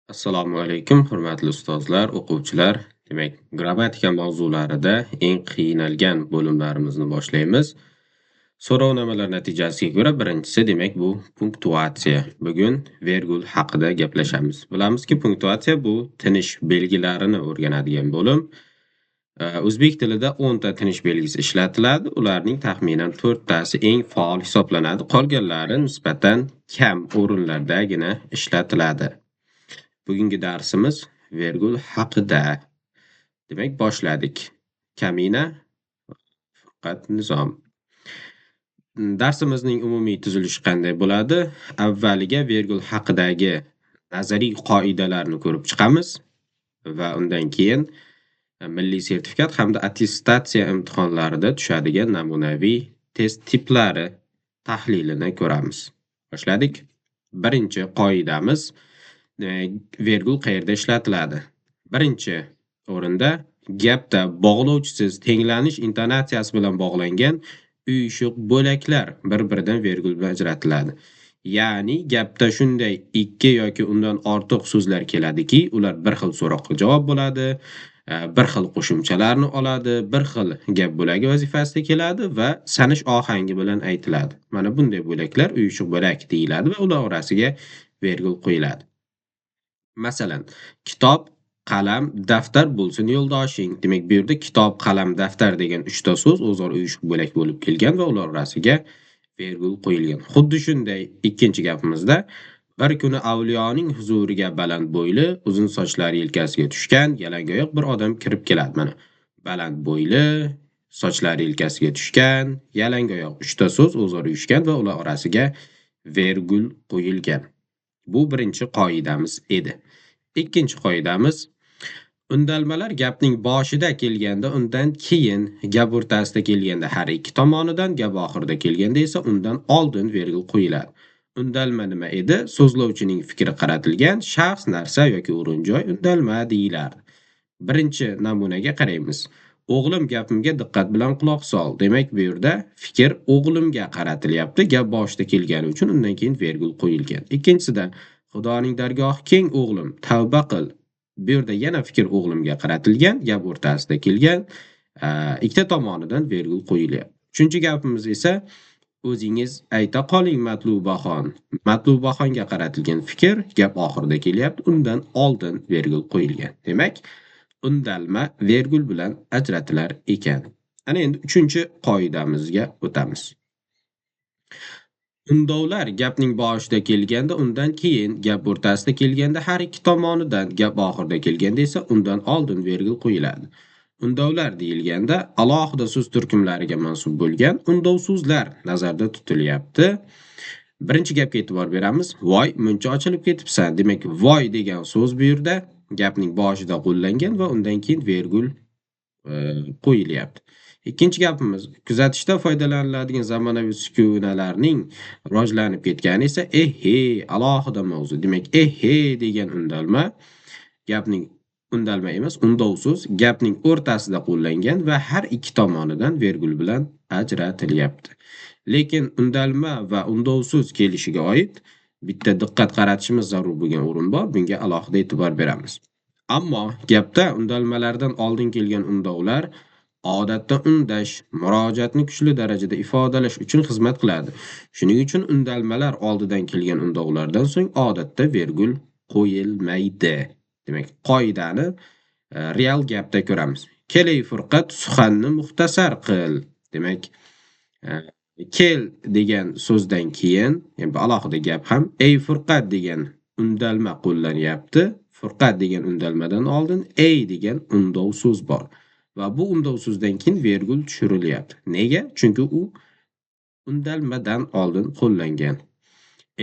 Assalomu alaykum, hurmatli ustozlar, o'quvchilar. Demak, grammatika mavzularida eng qiynalgan bo'limlarimizni boshlaymiz. So'rovnomalar natijasiga ko'ra birinchisi, demak, bu punktuatsiya. Bugun vergul haqida gaplashamiz. Bilamizki, punktuatsiya bu tinish belgilarini o'rganadigan bo'lim. O'zbek tilida 10 ta tinish belgisi ishlatiladi. Ularning taxminan 4 tasi eng faol hisoblanadi. Qolganlari nisbatan kam o'rinlardagina ishlatiladi. Bugungi darsimiz vergul haqida. Demak, boshladik. Kamina Furqat Nizom. Darsimizning umumiy tuzilishi qanday bo'ladi? Avvaliga vergul haqidagi nazariy qoidalarni ko'rib chiqamiz va undan keyin milliy sertifikat hamda attestatsiya imtihonlarida tushadigan namunaviy test tiplari tahlilini ko'ramiz. Boshladik. Birinchi qoidamiz: vergul qayerda ishlatiladi? Birinchi o'rinda gapda bog'lovchisiz tenglanish intonatsiyasi bilan bog'langan uyushuq bo'laklar bir-biridan vergul bilan ajratiladi. Ya'ni gapda shunday ikki yoki undan ortiq so'zlar keladiki, ular bir xil so'roqqa javob bo'ladi, bir xil qo'shimchalarni oladi, bir xil gap bo'lagi vazifasida keladi va sanish ohangi bilan aytiladi. Mana bunday bo'laklar uyushuq bo'lak deyiladi va ular orasiga vergul qo'yiladi. Masalan, kitob, qalam, daftar bo'lsin yo'ldoshing. Demak, bu yerda kitob, qalam, daftar degan uchta so'z o'zaro uyushuq bo'lak bo'lib kelgan va ular orasiga vergul qo'yilgan. Xuddi shunday ikkinchi gapimizda bir kuni avliyoning huzuriga baland bo'yli, uzun sochlari yelkasiga tushgan, yalangoyoq bir odam kirib keladi. Mana baland bo'yli, sochlari yelkasiga tushgan, yalangoyoq uchta so'z o'zaro uyushgan va ular orasiga vergul qo'yilgan. Bu birinchi qoidamiz edi. Ikkinchi qoidamiz: undalmalar gapning boshida kelganda undan keyin, gap o'rtasida kelganda har ikki tomonidan, gap oxirida kelganda esa undan oldin vergul qo'yiladi. Undalma nima edi? So'zlovchining fikri qaratilgan shaxs, narsa yoki o'rin-joy undalma deyilardi. Birinchi namunaga qaraymiz. O'g'lim, gapimga diqqat bilan quloq sol. Demak, bu yerda fikr o'g'limga qaratilyapti. Gap boshida kelgani uchun undan keyin vergul qo'yilgan. Ikkinchisida Xudoning dargohi keng, o'g'lim, tavba qil. Bu yerda yana fikr o'g'limga qaratilgan, gap o'rtasida kelgan, ikkita tomonidan vergul qo'yilyapti. Uchinchi gapimiz esa o'zingiz ayta qoling, Matlubaxon. Matlubaxonga qaratilgan fikr gap oxirida kelyapti, undan oldin vergul qo'yilgan. Demak, undalma vergul bilan ajratilar ekan. Ana endi uchinchi qoidamizga o'tamiz. Undovlar gapning boshida kelganda undan keyin, gap o'rtasida kelganda har ikki tomonidan, gap oxirida kelganda esa undan oldin vergul qo'yiladi. Undovlar deyilganda alohida so'z turkumlariga mansub bo'lgan undov so'zlar nazarda tutilyapti. Birinchi gapga e'tibor beramiz. Voy, muncha ochilib ketibsan. Demak, voy degan so'z bu yerda gapning boshida qo'llangan va undan keyin vergul qo'yilyapti. Ikkinchi gapimiz: kuzatishda foydalaniladigan zamonaviy uskunalarning rivojlanib ketgani esa ehhe alohida mavzu. Demak, ehhe degan undalma gapning undalma emas, undov so'z gapning o'rtasida qo'llangan va har ikki tomonidan vergul bilan ajratilyapti. Lekin undalma va undov so'z kelishiga oid bitta diqqat qaratishimiz zarur bo'lgan o'rin bor. Bunga alohida e'tibor beramiz. Ammo gapda undalmalardan oldin kelgan undovlar odatda undash, murojaatni kuchli darajada ifodalash uchun xizmat qiladi. Shuning uchun undalmalar oldidan kelgan undovlardan so'ng odatda vergul qo'yilmaydi. Demak, qoidani real gapda ko'ramiz. Kelay Furqat, suxanni muxtasar qil. Demak, kel degan so'zdan keyin, yani bu alohida gap ham, ey Furqat degan undalma qo'llanyapti. Furqat degan undalmadan oldin ey degan undov so'z bor. Va bu undov so'zdan keyin vergul tushirilyapti. Nega? Chunki u undalmadan oldin qo'llangan.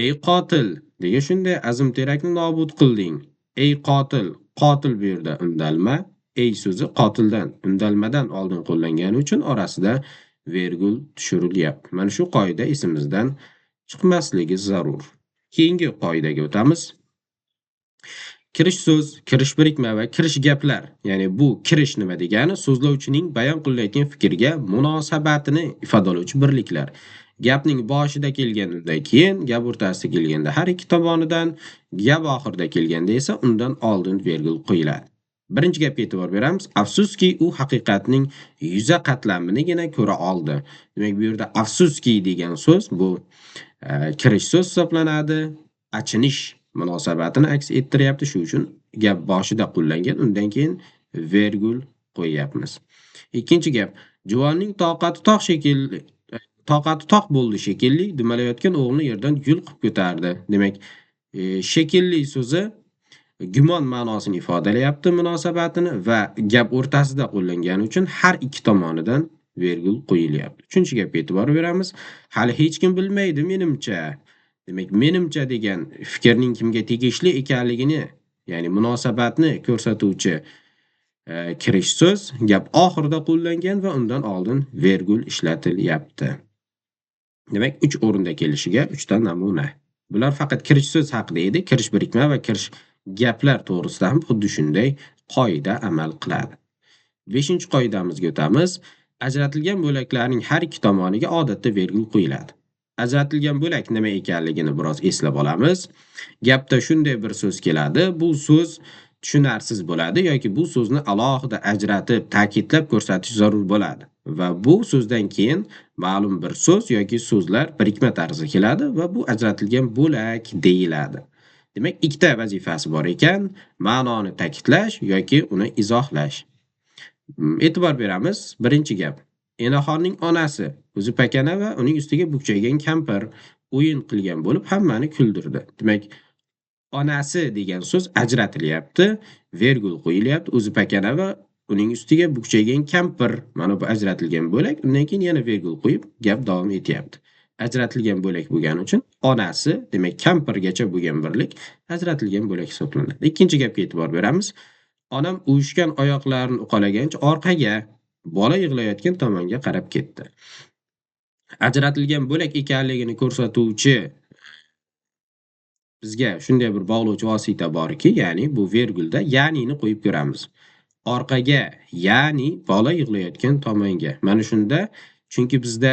Ey qotil, nega shunday azim terakni nobud qilding? Ey qotil, qotil bu yerda undalma, ey so'zi qotildan, undalmadan oldin qo'llangani uchun orasida vergul tushirilyapti. Mana shu qoida esimizdan chiqmasligi zarur. Keyingi qoidaga o'tamiz. Kirish so'z, kirish birikma va kirish gaplar. Ya'ni bu kirish nima degani? So'zlovchining bayon qilayotgan fikrga munosabatini ifodalovchi birliklar. Gapning boshida kelgan undan keyin, gap o'rtasida kelganda har ikki tomonidan, gap oxirida kelganda esa undan oldin vergul qo'yiladi. Birinchi gapga e'tibor beramiz. Afsuski, u haqiqatning yuza qatlaminigina ko'ra oldi. Demak, bu yerda afsuski degan so'z bu kirish so'z hisoblanadi. Achinish munosabatini aks ettiryapti. Shu uchun gap boshida qo'llangan, undan keyin vergul qo'yyapmiz. Ikkinchi gap. Juvonning toqati toq shekilli, toqati toq bo'ldi shekilli, dumalayotgan o'g'lini yerdan yulqib ko'tardi. Demak, shekilli so'zi gumon ma'nosini ifodalayapti, munosabatini, va gap o'rtasida qo'llangani uchun har ikki tomonidan vergul qo'yilyapti. Uchinchi gapga e'tibor beramiz. Hali hech kim bilmaydi menimcha. Demak, menimcha degan fikrning kimga tegishli ekanligini, ya'ni munosabatni ko'rsatuvchi kirish so'z gap oxirida qo'llangan va undan oldin vergul ishlatilyapti. Demak, 3 o'rinda kelishiga 3 ta namuna. Bular faqat kirish so'z haqida edi. Kirish birikma va kirish gaplar to'g'risida ham xuddi shunday qoida amal qiladi. 5-qoidamizga o'tamiz. Ajratilgan bo'laklarning har ikki tomoniga odatda vergul qo'yiladi. Ajratilgan bo'lak nima ekanligini biroz eslab olamiz. Gapda shunday bir so'z keladi. Bu so'z tushunarsiz bo'ladi yoki bu so'zni alohida ajratib, ta'kidlab ko'rsatish zarur bo'ladi. Va bu so'zdan keyin ma'lum bir so'z yoki so'zlar birikma tarzida keladi va bu ajratilgan bo'lak deyiladi. Demak, ikkita vazifasi bor ekan: ma'noni ta'kidlash yoki uni izohlash. E'tibor beramiz. Birinchi gap. Enaxonning onasi o'zi pakana va uning ustiga bukchaygan kampir o'yin qilgan bo'lib hammani kuldirdi. Demak, onasi degan so'z ajratilyapti, vergul qo'yilyapti, o'zi pakana va uning ustiga bukchaygan kampir. Mana bu ajratilgan bo'lak, undan keyin yana vergul qo'yib gap davom etyapti. Ajratilgan bo'lak bo'lgani uchun onasi, demak kampirgacha bo'lgan birlik ajratilgan bo'lak hisoblanadi. Ikkinchi gapga e'tibor beramiz. Onam uyushgan oyoqlarini uqalagancha orqaga, bola yig'layotgan tomonga qarab ketdi. Ajratilgan bo'lak ekanligini ko'rsatuvchi bizga shunday bir bog'lovchi vosita borki, ya'ni bu vergulda ya'nini qo'yib ko'ramiz. Orqaga, ya'ni bola yig'layotgan tomonga. Mana shunda, chunki bizda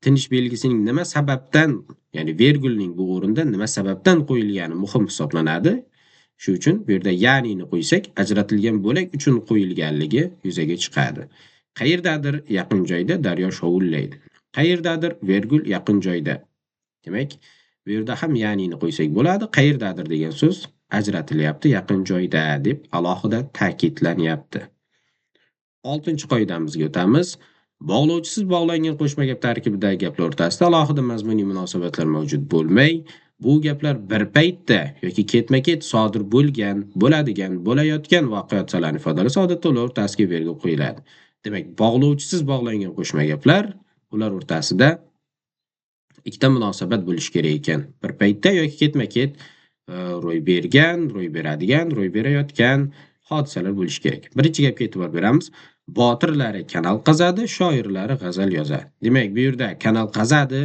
tinish belgisining nima sababdan, ya'ni vergulning bu o'rinda nima sababdan qo'yilgani muhim hisoblanadi. Shu uchun bu yerda ya'nini qo'ysak, ajratilgan bo'lak uchun qo'yilganligi yuzaga chiqadi. Qayerdadir yaqin joyda daryo shovullaydi. Qayerdadir vergul yaqin joyda. Demak, bu yerda ham ya'nini qo'ysak bo'ladi. Qayerdadir degan so'z ajratilyapti, yaqin joyda deb alohida ta'kidlanyapti. 6-qoidamizga o'tamiz. Bog'lovchisiz bog'langan qo'shma gap tarkibidagi gaplar o'rtasida alohida mazmuniy munosabatlar mavjud bo'lmay, bu gaplar bir paytda yoki ketma-ket sodir bo'lgan, bo'ladigan, bo'layotgan voqea-hodisalarni ifodalasa, odatda ular o'rtasiga vergul qo'yiladi. Demak, bog'lovchisiz bog'langan qo'shma gaplar ular o'rtasida ikkita munosabat bo'lishi kerak ekan. Bir paytda yoki ketma-ket ro'y bergan, ro'y beradigan, ro'y berayotgan hodisalar bo'lishi kerak. Birinchi gapga e'tibor beramiz. Botirlari kanal qazadi, shoirlari g'azal yozadi. Demak, bu yerda kanal qazadi,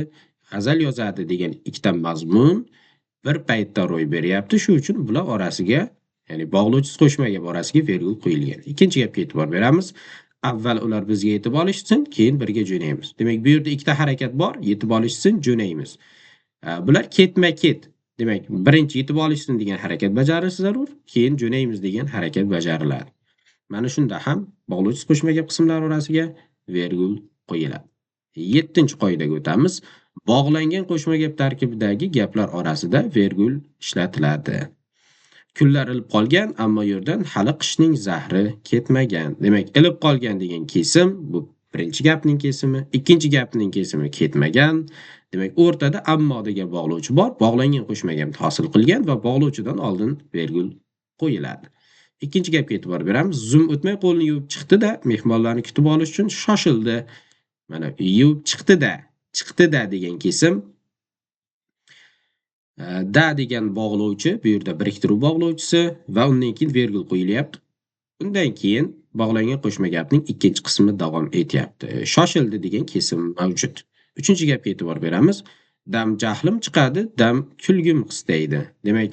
g'azal yozadi degan ikkita mazmun bir paytda ro'y beryapti. Shu uchun bular orasiga, ya'ni bog'lovchisiz qo'shma gap orasiga vergul qo'yilgan. Ikkinchi gapga e'tibor beramiz. Avval ular bizga yetib olishsin, keyin birga jo'naymiz. Demak, bu yerda ikkita harakat bor, yetib olishsin, jo'naymiz. Bular ketma-ket. Demak, birinchi yetib olishsin degan harakat bajarilishi zarur, keyin jo'naymiz degan harakat bajariladi. Mana shunda ham bog'lovchisiz qo'shma gap qismlari orasiga vergul qo'yiladi. 7-qoidaga o'tamiz. Bog'langan qo'shma gap tarkibidagi gaplar orasida vergul ishlatiladi. Kunlar ilib qolgan, ammo yerdan hali qishning zahri ketmagan. Demak, ilib qolgan degan kesim bu birinchi gapning kesimi, ikkinchi gapning kesimi ketmagan. Demak, o'rtada ammo degan bog'lovchi bor, bog'langan qo'shma gapni hosil qilgan va bog'lovchidan oldin vergul qo'yiladi. Ikkinchi gapga e'tibor beramiz. Zum o'tmay qo'lini yuvib chiqdi-da, mehmonlarni kutib olish uchun shoshildi. Mana yuvib chiqdi-da, chiqdi-da degan kesim, da degan bog'lovchi, bu yerda biriktiruv bog'lovchisi va undan keyin vergul qo'yilyapti. Undan keyin bog'langan qo'shma gapning ikkinchi qismi davom etyapti. Shoshildi degan kesim mavjud. Uchinchi gapga e'tibor beramiz. Dam jahlim chiqadi, dam kulgim qistaydi. Demak,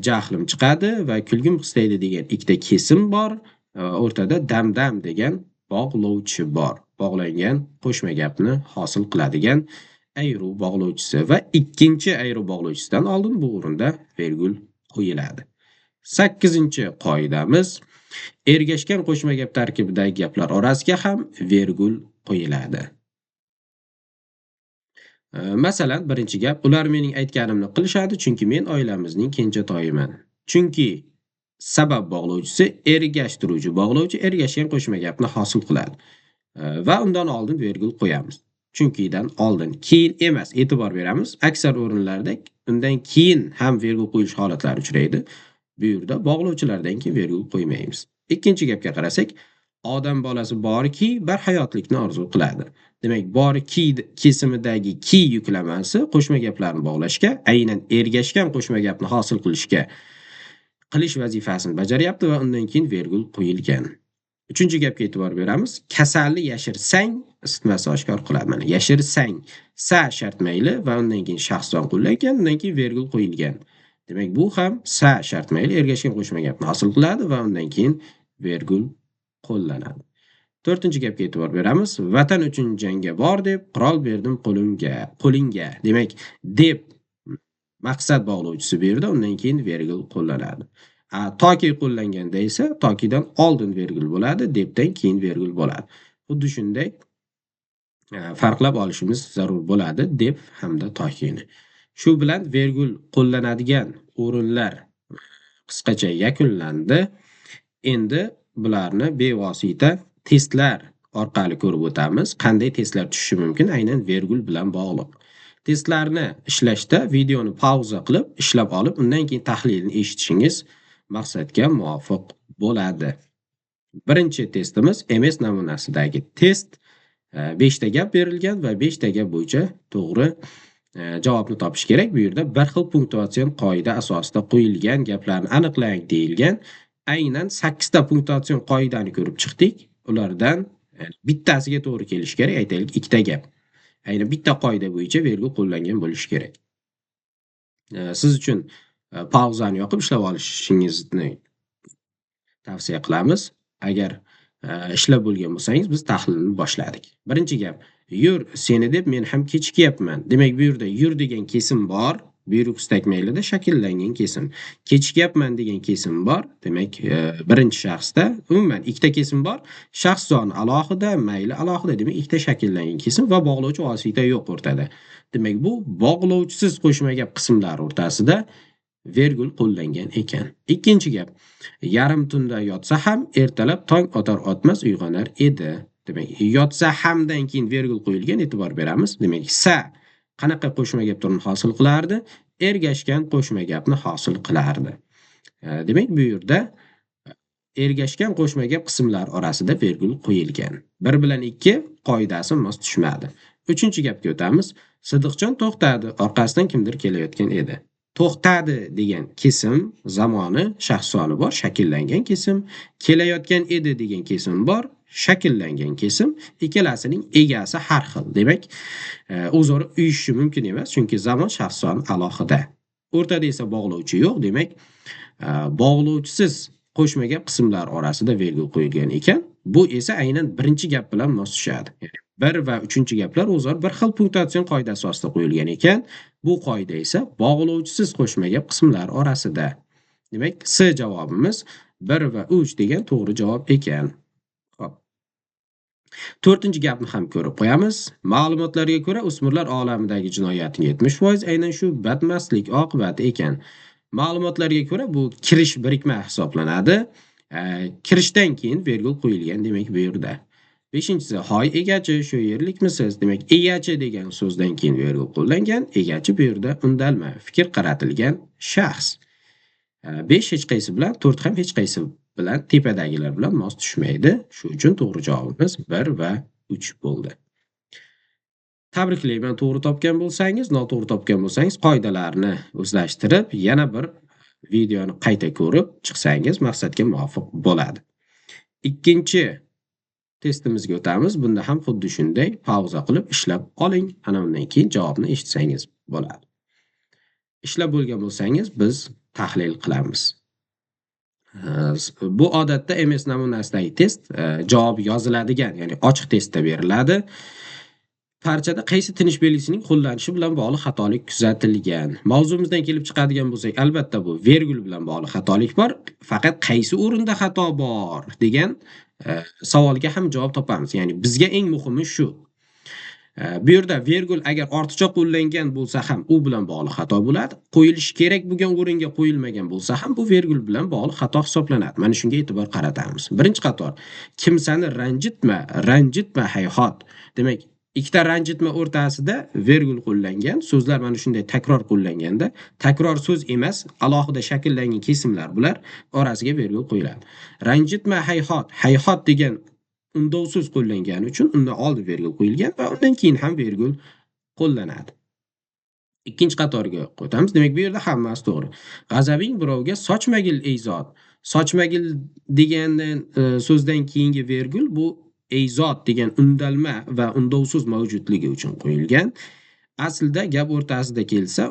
jahlim chiqadi va kulgim qistaydi degan ikkita kesim bor. O'rtada dam-dam degan bog'lovchi bor. Bog'langan qo'shma gapni hosil qiladigan Ayruv bog'lovchisi va ikkinchi ayruv bog'lovchisidan oldin bu o'rinda vergul qo'yiladi. 8-qoidamiz: ergashgan qo'shma gap tarkibidagi gaplar orasiga ham vergul qo'yiladi. Masalan, birinchi gap: ular mening aytganimni qilishadi, chunki men oilamizning kenjatoyiman. Chunki sabab bog'lovchisi ergashtiruvchi bog'lovchi ergashgan qo'shma gapni hosil qiladi. Va undan oldin vergul qo'yamiz. Chunkidan oldin, keyin emas, e'tibor beramiz. Aksar o'rinlarda undan keyin ham vergul qo'yish holatlari uchraydi. Bu yerda bog'lovchilardan keyin vergul qo'ymaymiz. Ikkinchi gapga qarasak, odam bolasi borki barhayotlikni orzu qiladi. Demak, borki kesimidagi ki yuklamasi qo'shma gaplarni bog'lashga, aynan ergashgan qo'shma gapni hosil qilishga qilish vazifasini bajaryapti va undan keyin vergul qo'yilgan. Uchinchi gapga e'tibor beramiz. Kasalni yashirsang isitmasi oshkor qiladi. Mana yashirsang, sa shart mayli va undan keyin shaxs son qo'llangan, undan keyin vergul qo'yilgan. Demak, bu ham sa shart mayli ergashgan qo'shma gapni hosil qiladi va undan keyin vergul qo'llanadi. To'rtinchi gapga e'tibor beramiz. Vatan uchun jangga bor deb qurol berdim qo'limga, qo'lingga. Demak, deb maqsad bog'lovchisi bu yerda, undan keyin vergul qo'llanadi. Toki qo'llanganda esa tokidan oldin vergul bo'ladi, debdan keyin vergul bo'ladi. Xuddi shunday farqlab olishimiz zarur bo'ladi deb hamda tokini. Shu bilan vergul qo'llanadigan o'rinlar qisqacha yakunlandi. Endi bularni bevosita testlar orqali ko'rib o'tamiz. Qanday testlar tushishi mumkin aynan vergul bilan bog'liq. Testlarni ishlashda videoni pauza qilib, ishlab olib, undan keyin tahlilini eshitishingiz maqsadga muvofiq bo'ladi. Birinchi testimiz MS namunasidagi test. 5 ta gap berilgan va 5 ta gap bo'yicha to'g'ri javobni topish kerak. Bu yerda bir xil punktuatsion qoida asosida qo'yilgan gaplarni aniqlang deyilgan. Aynan 8 ta punktuatsion qoidani ko'rib chiqdik. Ulardan bittasiga to'g'ri kelishi kerak, aytaylik 2 ta gap. Aynan bitta qoida bo'yicha vergul qo'llangan bo'lishi kerak. Siz uchun pauzani yoqib ishlab olishingizni tavsiya qilamiz. Agar ishlab bo'lgan bo'lsangiz, biz tahlilni boshladik. Birinchi gap: yur seni deb men ham kechikyapman. Demak, bu yerda yur degan kesim bor, buyruq istakmaylida shakllangan kesim. Kechikyapman degan kesim bor. Demak, birinchi shaxsda umuman ikkita kesim bor. Shaxs soni alohida, mayli alohida. Demak, ikkita shakllangan kesim va bog'lovchi vosita yo'q o'rtada. Demak, bu bog'lovchisiz qo'shma gap qismlari o'rtasida vergul qo'llangan ekan. Ikkinchi gap: yarim tunda yotsa ham ertalab tong otar otmas uyg'onar edi. Demak, yotsa hamdan keyin vergul qo'yilgan, e'tibor beramiz. Demak, sa qanaqa qo'shma gap turini hosil qilardi? Ergashgan qo'shma gapni hosil qilardi. Demak, bu yerda ergashgan qo'shma gap qismlari orasida vergul qo'yilgan. 1 bilan 2 qoidasi mos tushmadi. Uchinchi gapga o'tamiz. Sidiqjon to'xtadi, orqasidan kimdir kelayotgan edi. To'xtadi degan kesim zamoni shaxs soni bor, shakllangan kesim. Kelayotgan edi degan kesim bor, shakllangan kesim. Ikkalasining egasi har xil. Demak, o'zaro uyushishi mumkin emas, chunki zamon shaxs soni alohida. O'rtada esa bog'lovchi yo'q. Demak, bog'lovchisiz qo'shma gap qismlari orasida vergul qo'yilgan ekan. Bu esa aynan birinchi gap bilan mos tushadi. Ya'ni 1 va 3 gaplar o'zaro bir xil punktuatsion qoida asosida qo'yilgan ekan. Bu qoida esa bog'lovchisiz qo'shma gap qismlari orasida. Demak, C javobimiz 1 va 3 degan to'g'ri javob ekan. Xo'p. To'rtinchi gapni ham ko'rib qo'yamiz. Ma'lumotlarga ko'ra, o'smirlar olamidagi jinoyatning 70% aynan shu badmastlik oqibati ekan. Ma'lumotlarga ko'ra, bu kirish birikma hisoblanadi. Kirishdan keyin vergul qo'yilgan, demak bu yerda. Beshinchisi, hoy egachi, shu yerlikmisiz? Demak, egachi degan so'zdan keyin vergul qo'llangan, egachi bu yerda undalma, fikr qaratilgan shaxs. 5 hech qaysi bilan, 4 ham hech qaysi bilan tepadagilar bilan mos tushmaydi. Shu uchun to'g'ri javobimiz 1 va 3 bo'ldi. Tabriklayman, to'g'ri topgan bo'lsangiz, noto'g'ri topgan bo'lsangiz, qoidalarni o'zlashtirib, yana bir videoni qayta ko'rib chiqsangiz maqsadga muvofiq bo'ladi. Ikkinchi testimizga o'tamiz. Bunda ham xuddi shunday pauza qilib ishlab oling. Ana undan keyin javobni eshitsangiz bo'ladi. Ishlab bo'lgan bo'lsangiz, biz tahlil qilamiz. Bu odatda MS namunasidagi test javob yoziladigan, ya'ni ochiq testda beriladi. Parchada qaysi tinish belgisining qo'llanishi bilan bog'liq xatolik kuzatilgan? Mavzumizdan kelib chiqadigan bo'lsak, albatta bu vergul bilan bog'liq xatolik bor. Faqat qaysi o'rinda xato bor degan savolga ham javob topamiz. Ya'ni bizga eng muhimi shu. Bu yerda vergul agar ortiqcha qo'llangan bo'lsa ham u bilan bog'liq xato bo'ladi. Qo'yilishi kerak bo'lgan o'ringa qo'yilmagan bo'lsa ham bu vergul bilan bog'liq xato hisoblanadi. Mana shunga e'tibor qaratamiz. Birinchi qator: kimsani ranjitma, ranjitma hayhot. Demak, ikkita ranjitma o'rtasida vergul qo'llangan. So'zlar mana shunday takror qo'llanganda, takror so'z emas, alohida shakllangan kesimlar bular, orasiga vergul qo'yiladi. Ranjitma hayhot, hayhot degan undov so'z qo'llangani uchun undan oldin vergul qo'yilgan va undan keyin ham vergul qo'llanadi. Ikkinchi qatorga o'tamiz. Demak, bu yerda hammasi to'g'ri. G'azabing birovga sochmagil ey zot. Sochmagil degan so'zdan keyingi vergul bu ey zot degan undalma va undov so'z mavjudligi uchun qo'yilgan. Aslida gap o'rtasida kelsa,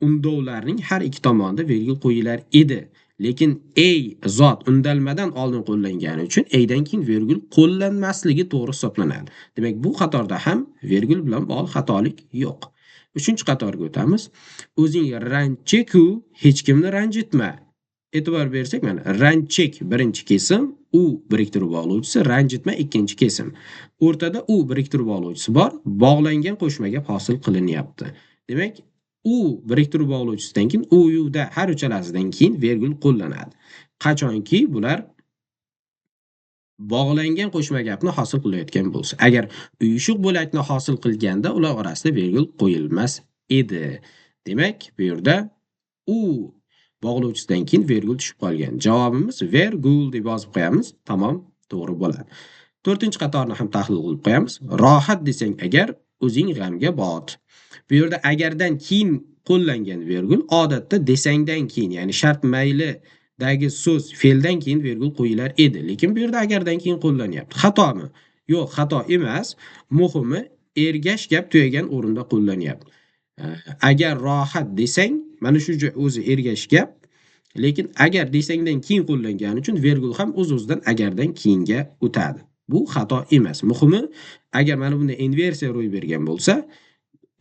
undovlarning har ikki tomonida vergul qo'yilar edi. Lekin ey zot undalmadan oldin qo'llangani uchun eydan keyin vergul qo'llanmasligi to'g'ri hisoblanadi. Demak, bu qatorda ham vergul bilan bog'liq xatolik yo'q. Uchinchi qatorga o'tamiz. O'zing rancheku, hech kimni ranjitma. E'tibor bersak, mana ranchek birinchi kesim, u biriktirib bog'lovchisi, ranjitma ikkinchi kesim. O'rtada u biriktirib bog'lovchisi bor, bog'langan qo'shma gap hosil qilinyapti. Demak, u biriktirib bog'lovchisidan keyin u yuda har uchalasidan keyin vergul qo'llanadi. Qachonki bular bog'langan qo'shma gapni hosil qilayotgan bo'lsa. Agar uyushuq bo'lakni hosil qilganda ular orasida vergul qo'yilmas edi. Demak, bu yerda u bog'lovchisidan keyin vergul tushib qolgan. Javobimiz vergul deb yozib qo'yamiz. Tamom, to'g'ri bo'ladi. To'rtinchi qatorni ham tahlil qilib qo'yamiz. Rohat desang agar, o'zing g'amga bot. Bu yerda agardan keyin qo'llangan vergul odatda desangdan keyin, ya'ni shart maylidagi so'z fe'ldan keyin vergul qo'yilar edi. Lekin bu yerda agardan keyin qo'llanyapti. Xatomi? Yo'q, xato emas. Muhimi ergash gap tugagan o'rinda qo'llanyapti. Agar rohat desang, mana shu joy o'zi ergash gap, lekin agar desangdan keyin qo'llangani uchun vergul ham o'z-o'zidan agardan keyinga o'tadi. Bu xato emas. Muhimi, agar mana bunday inversiya ro'y bergan bo'lsa,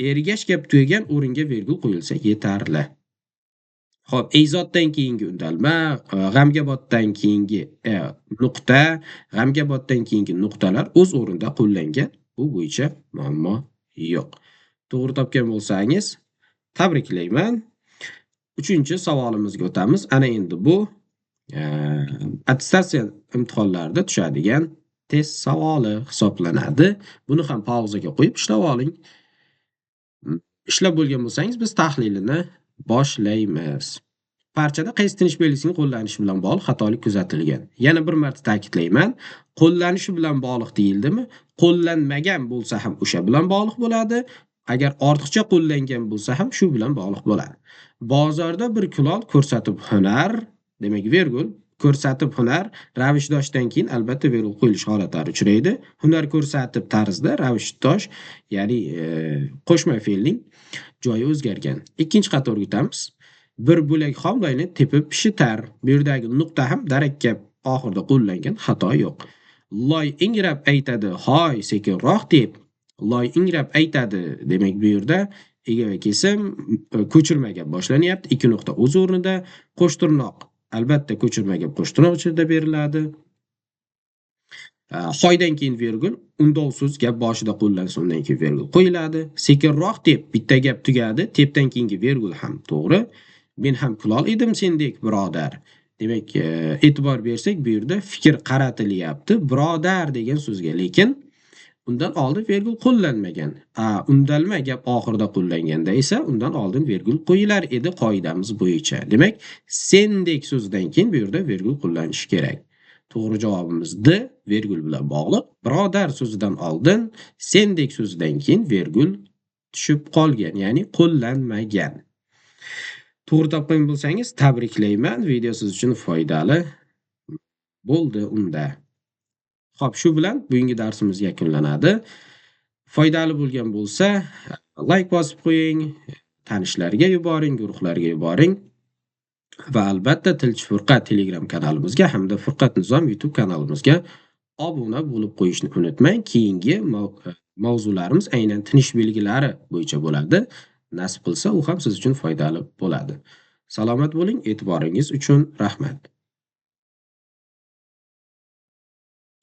ergash gap tugagan o'ringa vergul qo'yilsa yetarli. Xo'p, eyzotdan keyingi undalma, g'amga botdan keyingi nuqta, g'amga botdan keyingi nuqtalar o'z o'rnida qo'llangan. Bu bo'yicha muammo yo'q. To'g'ri topgan bo'lsangiz, tabriklayman. Uchinchi savolimizga o'tamiz. Ana endi bu attestatsiya imtihonlarida tushadigan test savoli hisoblanadi. Buni ham pauzaga qo'yib ishlab oling. Ishlab bo'lgan bo'lsangiz, biz tahlilini boshlaymiz. Parchada qaysi tinish belgisining qo'llanishi bilan bog'liq xatolik kuzatilgan? Yana bir marta ta'kidlayman, qo'llanishi bilan bog'liq deyildimi? Qo'llanmagan bo'lsa ham o'sha bilan bog'liq bo'ladi. Agar ortiqcha qo'llangan bo'lsa ham shu bilan bog'liq bo'ladi. Bozorda bir kulol ko'rsatib hunar, demak vergul ko'rsatib hunar ravishdoshdan keyin albatta vergul qo'yilish holatlari uchraydi. Hunar ko'rsatib tarzda ravishdosh, ya'ni qo'shma fe'lning joyi o'zgargan. Ikkinchi qatorga o'tamiz. Bir bo'lak xom loyni tepib pishitar. Bu yerdagi nuqta ham darakka oxirida qo'llangan, xato yo'q. Loy ingrab aytadi, hoy sekinroq deb. Loy ingrab aytadi, demak bu yerda ega va kesim ko'chirma gap boshlanyapti. Ikki nuqta o'z o'rnida, qo'shtirnoq albatta ko'chirma gap qo'shtirnoq ichida beriladi. Hoydan keyin vergul, undov so'z gap boshida qo'llansa undan keyin vergul qo'yiladi. Sekinroq deb bitta gap tugadi, tepdan keyingi vergul ham to'g'ri. Men ham kulol edim sendek birodar. Demak, e'tibor bersak bu yerda fikr qaratilyapti birodar degan so'zga, lekin undan oldin vergul qo'llanmagan. Undalma gap oxirida qo'llanganda esa undan oldin vergul qo'yilar edi qoidamiz bo'yicha. Demak, sendek so'zidan keyin bu yerda vergul qo'llanishi kerak. To'g'ri javobimiz D, vergul bilan bog'liq. Birodar so'zidan oldin sendek so'zidan keyin vergul tushib qolgan, ya'ni qo'llanmagan. To'g'ri topgan bo'lsangiz tabriklayman. Video siz uchun foydali bo'ldi unda. Xo'p, shu bilan bugungi darsimiz yakunlanadi. Foydali bo'lgan bo'lsa, like bosib qo'ying, tanishlarga yuboring, guruhlarga yuboring va albatta Tilchi Furqat Telegram kanalimizga hamda Furqat Nizom YouTube kanalimizga obuna bo'lib qo'yishni unutmang. Keyingi mavzularimiz aynan tinish belgilari bo'yicha bo'ladi. Nasib qilsa, u ham siz uchun foydali bo'ladi. Salomat bo'ling, e'tiboringiz uchun rahmat.